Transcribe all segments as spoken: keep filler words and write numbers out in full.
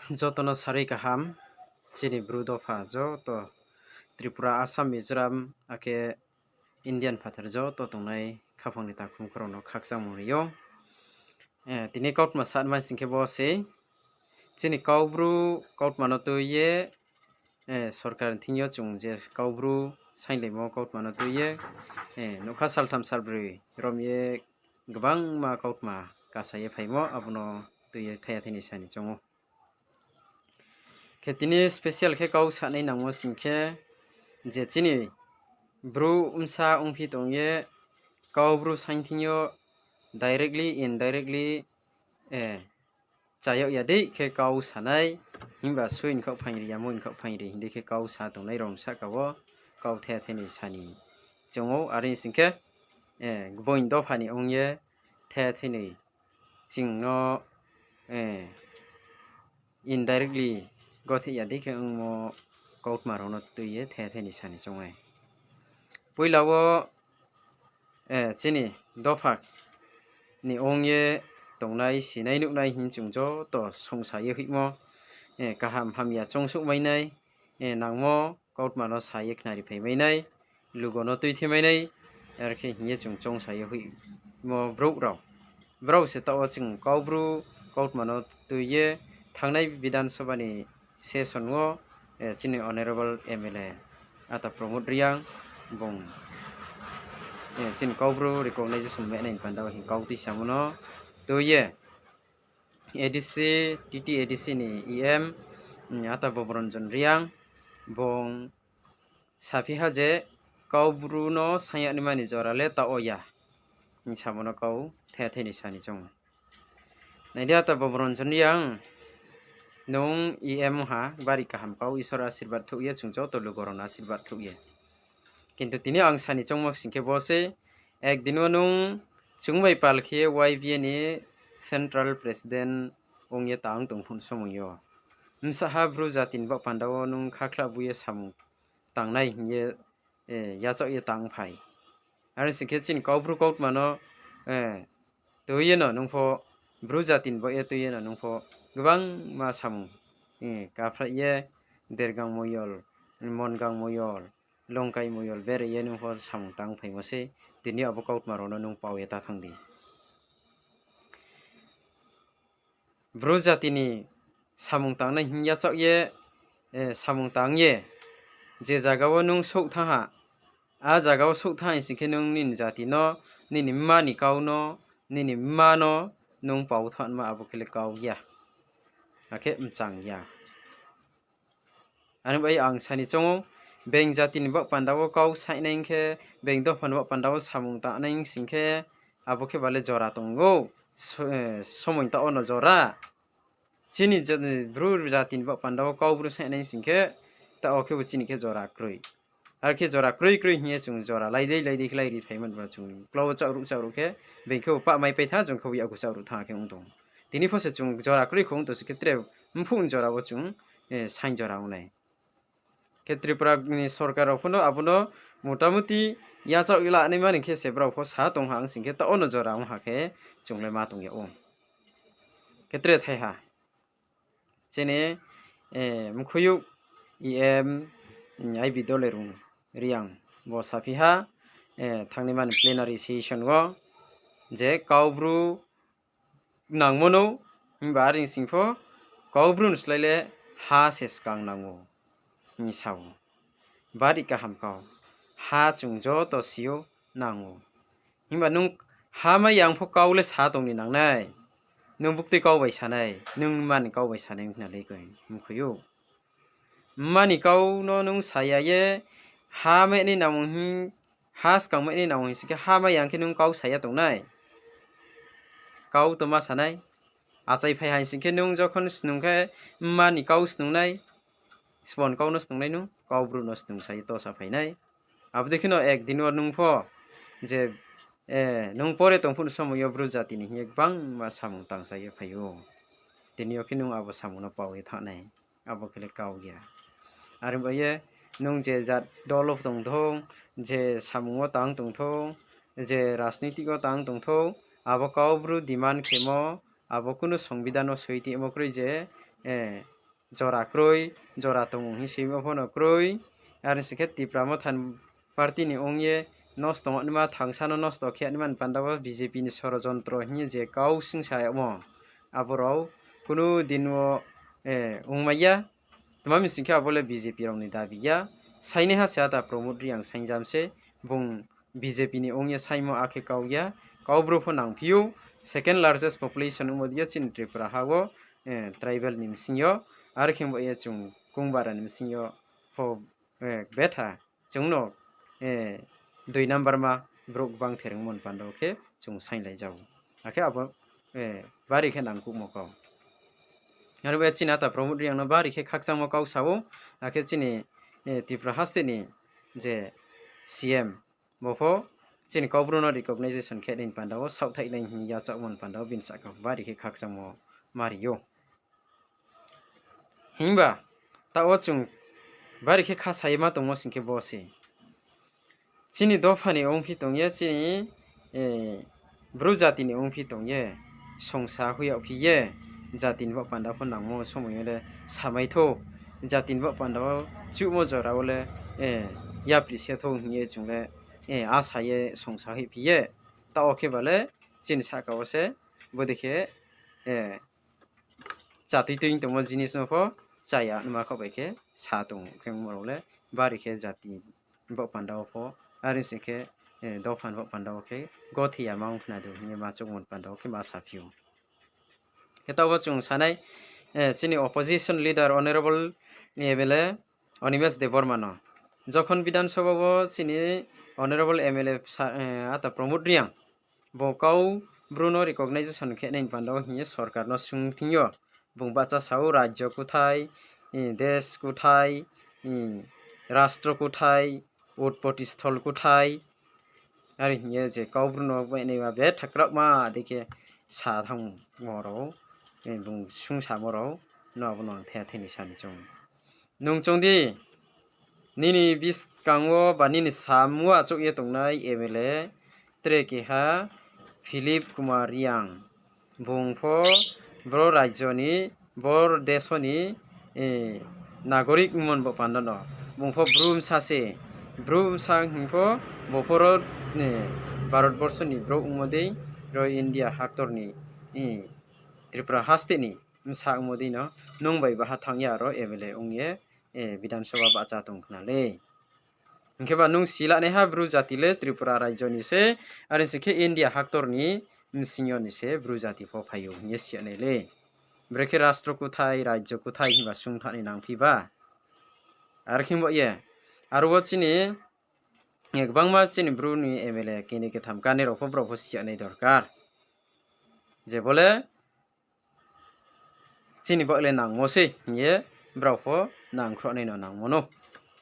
Joto no sarui kaham, chini Bru dopha joto, Tripura, Assam, Mizoram, akhe Indian phathar joto tongnai khaphang ni takhu mkhu rao no khakchangmo ri ou. Tini kautma sanma sing khe bo se, chini Kaubru kautma no tui ye, sorkar ni thing yo chung je Kaubru sainglaimo kautma no tui ye, nougkha saltham salbroi rom ye gbangma kautma kasa ye phaimo, abo no tui ye thaiha thai ni sa ni choung ou. Khe tini special khe kau sanai nangmo sing khe, je chini Bru bsa ongphi tong ye, Kaubru saing thing yo directly, indirectly, cha yag ya dei khe kau sanai, himba sui nkhaoh phaing ri, yamo nkhaoh phaing ri hing dei khe kau sa tongnai rao sahka wo kau thaiha thai ni sa ni choung ou. Are sing khe, gboing dopha ni ong ye thaiha thai ni ching no, indirectly gotheh ya dei khe ongmo kautma rao no tui ye thaiha thai ni sa ni choung nai. Poila wo, chini dopha ni ong ye tongnai, sinai nuhnai hing chung joto songsa ye hoihmo, kaham hamya choungsouhmai nai, nangmo kautma no sa ye khnariphai mai nai, lugo no tuithemai nai, are khe hing ye chung choungsa ye hoihmo brouh rao. Brao se taoh wo chung Kaubru kautma no tui ye thanngnai Bidhan Sabha ni session wo, chini Honourable M L A ata Pramod Reang bung, chini Kaubru recognization mehnai ni panda wo hing kau tuisamo no tui ye A D C, T T A D C ni E M, ata Bomoranjan Reang bung saphi ha je Kaubru no saing yag naima ni jora le taoh wo ya hing samo no kau thaiha thai ni sa ni choung ou. Nai di ata Bomoranjan Reang, nung E M ha bari kaham kau, Isor asirbad thouh ye, chung joto lugo rao no asirbad thouh ye. Kintu tini ang sa ni choungmo sing khe bo se, ekdin wo nung chung bai pal khe Y B A ni central president ong ye tang tong phuh somoi yo, bsa ha Bru jati ni baoh panda wo nung khakhla bu ye samung tangnai hing ye, yachaoh ye tang phai. Are sing khe chini Kaubru kautma no tui ye no nung pho, Bru jati ni baoh ye tui ye no nung pho gbangma samung, Kaphrai ye, Dergang moyol, Mongang moyol, Longkai moyol bere ye nung pho samung tang phaimo se, tini abo kautma rao no nung pao ye ta thanng di. Bru jati ni samung tangnai hing yachaoh ye, samung tang ye, je zaga wo nung souh thanng ha, a zaga wo souh thanng sing khe nung nini jati no, nini mma ni kau no, nini mma no nung pao thanngma abo khe le kau ya, akhe mchang ya. Ani bai ang sa ni choung ou, being jati ni baoh panda wo kau saingnai hing khe, being dopha ni baoh panda wo samung tangnai hing sing khe, abo khe ba le jora tong ou, somoi taoh wo no jora. Chini Bru jati ni baoh panda wo Kaubru saingnai hing sing khe, taoh wo khe bo chini khe jora kroi. Are khe jora kroi kroi hing ye chung jora lai dei lai dei khe lai ri phaimo ba chung klau wo chaohruh chaohruh khe, being khe bo pah mai pai tha, chung khe bo yakgu chaohruh thanng khe ong tong. Tini pho se chung jora kroi khe ong tong sing khe tre mphuh ni jora wo chung saing jora ong nai. Khe Tripura ni sorkar rao pho no abo no motamuti yachaoh la naima ni khe se brao pho sa tong ha, ang sing khe taoh wo no jora ong ha khe chung le ma tong yag ou. Khe tre thai ha. Chini mkhoiyouh E M, I B Dolerung Reang bo saphi ha, thanngnaima ni plenary session wo je Kaubru nangmo no, himba are sing pho Kaubru ni slái le ha se skang nang ou hing sa ou. Bari kaham kau. Ha chung joto si ou, nang ou. Himba nung ha mai yang pho kau le sa tong ni nang nai. Nung buktui kau bai sa nai, nung mma ni kau bai sa nai ong khna le koi, mkhoiyouh. Mma ni kau no nung sa ya ye, ha mai nai nang ou hing, ha skang mai nai nang ou hing sing khe ha mai yang khe nung kau sa ya tong nai. Kau to ma sa nai. Achai phai ha hing sing khe nung jokhon snung khe mma ni kau snung nai, sbo ni kau no snung nai nung, Kaubru no snung sa ye to sa phai nai. Abo dei kheno ekdin wo nung pho je, nung pore tong phuh ni somoi yo Bru jati ni hing ye gbangma samung tangsa ye phai ou. Tini yo khe nung abo samung no pao ye thanng nai, abo khe le kau ya. Are bai ye nung je jat dol wo tong thou, je samung wo tang tong thou, je rajnitik wo tang tong thou, abo Kaubru demand khemo, abo kunu songbidhan wo soi tongmo kroi je, jora kroi, jora tong hing simo pho no kroi. Are sing khe Tipra Motha ni party ni ong ye nosto ongnaima, thangsa no nosto khe naima ni panda wo BJP ni sorojontro hing ye je kau singsa yagmo, abo rao kunu din wo ongmai ya. Tma mi sing khe abo le BJP rao ni dabi ya. Sainaiha se ata Pramod Reang saingjam se, bung BJP ni ong ye saingmo akhe kau ya. Kaubru pho nangphi ou, second largest population ongmo di yo chini Tripura ha wo, tribal ni bsing yo, are khe bo ye chung kongbara ni bsing yo pho betha chung no dui number ma brouh gbang therungmo ni panda wo khe chung sainglai ja ou. Akhe abo bari khe nangkuhmo kau. Are bo ye chini ata Pramod Reang no bari khe khakchangmo kau sa ou, akhe chini Tripura haste ni je CM, bo pho chini Kaubru no recognition khe nai ni panda wo saohthaih nai hing yachaohmo ni panda wo bini sahka bari khe khakchangmo mari ou. Himba taoh wo chung bari khe khasa ye ma tongmo sing khe bo se chini dopha ni ongphi tong ye, chini Bru jati ni ongphi tong ye, songsa hoih yagphi ye, jati ni baoh panda pho nangmo somoi yo le samai thou, jati ni baoh panda wo chuhmo jora wo le yapri se thou hing ye chung le asa ye songsa hoihphi ye. Taoh wo khe ba le chini sahka wo se bodei khe chatui tui tongmo jinis no pho chaya nma khaoh bai khe sa tong khe ongmo rao le bari khe jati baoh panda wo pho, are sing khe dopha ni baoh panda wo khe gothi ya ma ong khna di hing ye ma chungmo ni panda wo khe ma saphi ou. Khe taoh wo chung sanai, chini opposition leader honourable MLA Animesh Debbarma no jokhon Bidhan Sabha wo chini honourable MLA ata Pramod Reang bo Kaubru no recognition khe nai ni panda wo hing ye sorkar no sung thing yo, bung bahcha sa ou, rajyo kuthai, desh kuthai, rastro kuthai, utpoti sthol kuthai, are hing ye je Kaubru no mainai ma betha kraohma dei khe sa thanngmo rao, bung sungsamo rao no abo no ang the the ni sa ni choung. Nung choung di, nini buskang wo ba nini samm wo achouh ye tongnai MLA tre keha Philip Kumar Reang. Bung pho bro rajyo ni, bor deso ni nagorik ongmo ni baoh panda no. Bung pho Bru bsa se, Bru bsa hing pho bo pho ro Bharat borso ni brouh ongmo dei, ro India haktor ni, Tripura haste ni bsa ongmo dei no nung bai baha thanng ye aro MLA ong ye Bidhan Sabha bahcha tong khna le. Hing khe ba nung silanaiha Bru jati le Tripura rajyo ni se, are sing khe India haktor ni bsing yo ni se Bru jati pho phai ou hing ye siyanai le. Brekhe rastro kuthai, rajyo kuthai himba sungthanai nangphi ba. Are khe bo ye, aro wo chini gbangma chini Bru ni MLA keni ketham kanai rao pho brao pho siyanai dorkar. Je bo le chini baoh le nangmo sei hing ye brao pho nangkhruhnai no nangmo nou.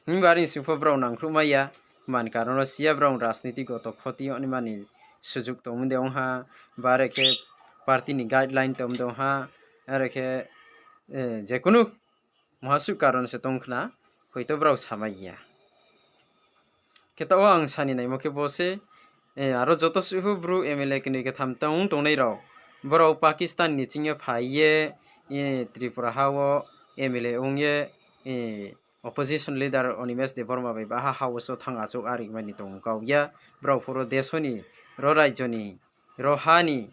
Himba are sing pho brao nangkhruhmai ya, man karon wo si ya, brao rajniti goto khoti yagnaima ni sujuk tongmo de ong ha, ba are khe party ni guideline tongmo de ong ha, are khe je kunu mhasuh karon se tong khna, hoito brao samai ya. Khe taoh wo ang sa ni naimo khe bo se, aro joto suhhu Bru MLA keni ketham tong tongnai rao, brao Pakistan ni ching yo phai ye Tripura ha wo MLA ong ye opposition leader Animesh Debbarma bai baha ha wo so thanng achouh arigmai ni tong kau ya. Brao pho ro deso ni, ro rajyo ni, ro ha ni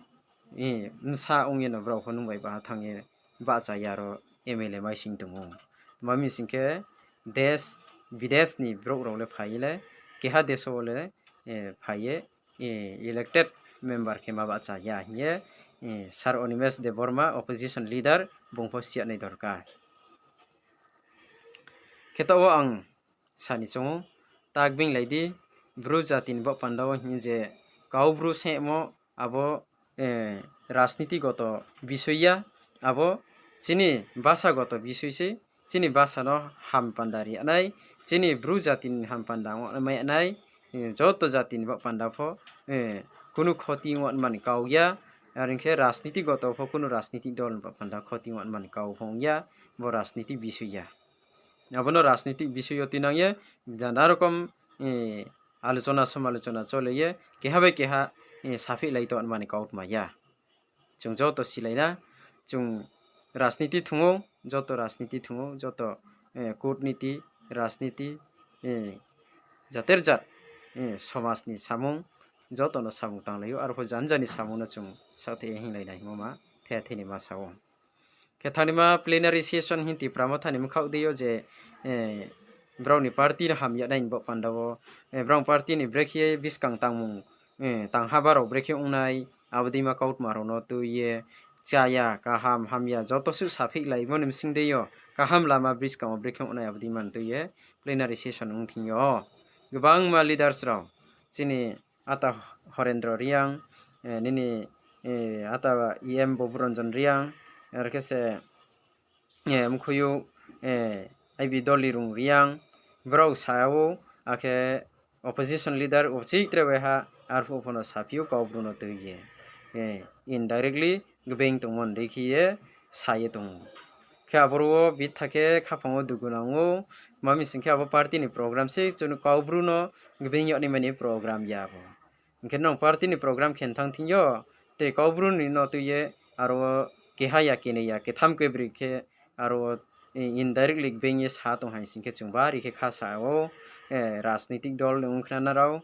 bsa ong ye no brao pho nung bai baha thanng ye bahcha ya ro MLA maising tong ou. Tma mi sing khe desh bidesh ni brouh rao le phai ye le keha deso wo le phai ye elected member khe ma bahcha ya hing ye Sir Animesh Debbarma, opposition leader, bung pho siyanai dorkar. Khe taoh wo ang sa ni choung ou, tak beinglai di, Bru jati ni baoh panda wo hing je Kaubru sehmo abo rajniti goto bisoi ya, abo chini basa goto bisoi sei, chini basa no ham panda ri ya nai, chini Bru jati ni ham panda ongmai ya nai, joto jati ni baoh panda pho kunu khoti ongma ni kau ya, are ong khe rajniti goto pho kunu rajniti dol ni baoh panda khoti ongma ni kau pho ong ya, bo rajniti bisoi ya. Abo no rajniti bisoi yo tuinang ye nana rokom alochona somalochona chole ye keha bai keha saphihlai tongma ni kautma ya. Chung joto silai na, chung rajniti thung ou, joto rajniti thung ou, joto kutniti, rajniti, jater jat, somaj ni samung, joto no samung tanglai ou, arphuh janja ni samung no chung saohthai ye hinglai nai hingmo ma, the thei ni ma sa ou. Khe thangnaima plenary session hing Tipra Motha ni bkhaoh dei yo je, brao ni party no hamya nai ni baoh panda wo, brao party ni brekhe ye buskang tangmung, tangha ba rao brekhe ongnai, abo deima kautma rao no tui ye, chaya, kaham, hamya, joto suh saphihlaimo ni bsing dei yo, kaham lama buskang wo brekhe ongnai abo deima no tui ye, plenary session ong thing yo. Gbangma leaders rao, chini ata Horendro Reang, nini ata E M Boburanjan Reang, ar khe se mkhui ou, I B Dolirung Reang, brao sa ou, akhe opposition leader uchih tre waiha, arphuh pho no saphi ou Kaubru no tui ye. Indirectly gbeing tongmo ni dei khe ye sa ye tong ou. Khe aboro wo bitha khe khaphang wo dugu nang ou, ma mi sing khe abo party ni program se chung Kaubru no gbeing yag naima ni program ya bo. Hing khe nang party ni program khe thanng thing yo, tei Kaubru ni no tui ye, aro keha ya, kenoi ya, ketham kebroi khe, aro indirectly gbeing ye sa tong hai sing khe chung bari khe kha sa ou, rajnitik dol ni ongkhna na rao,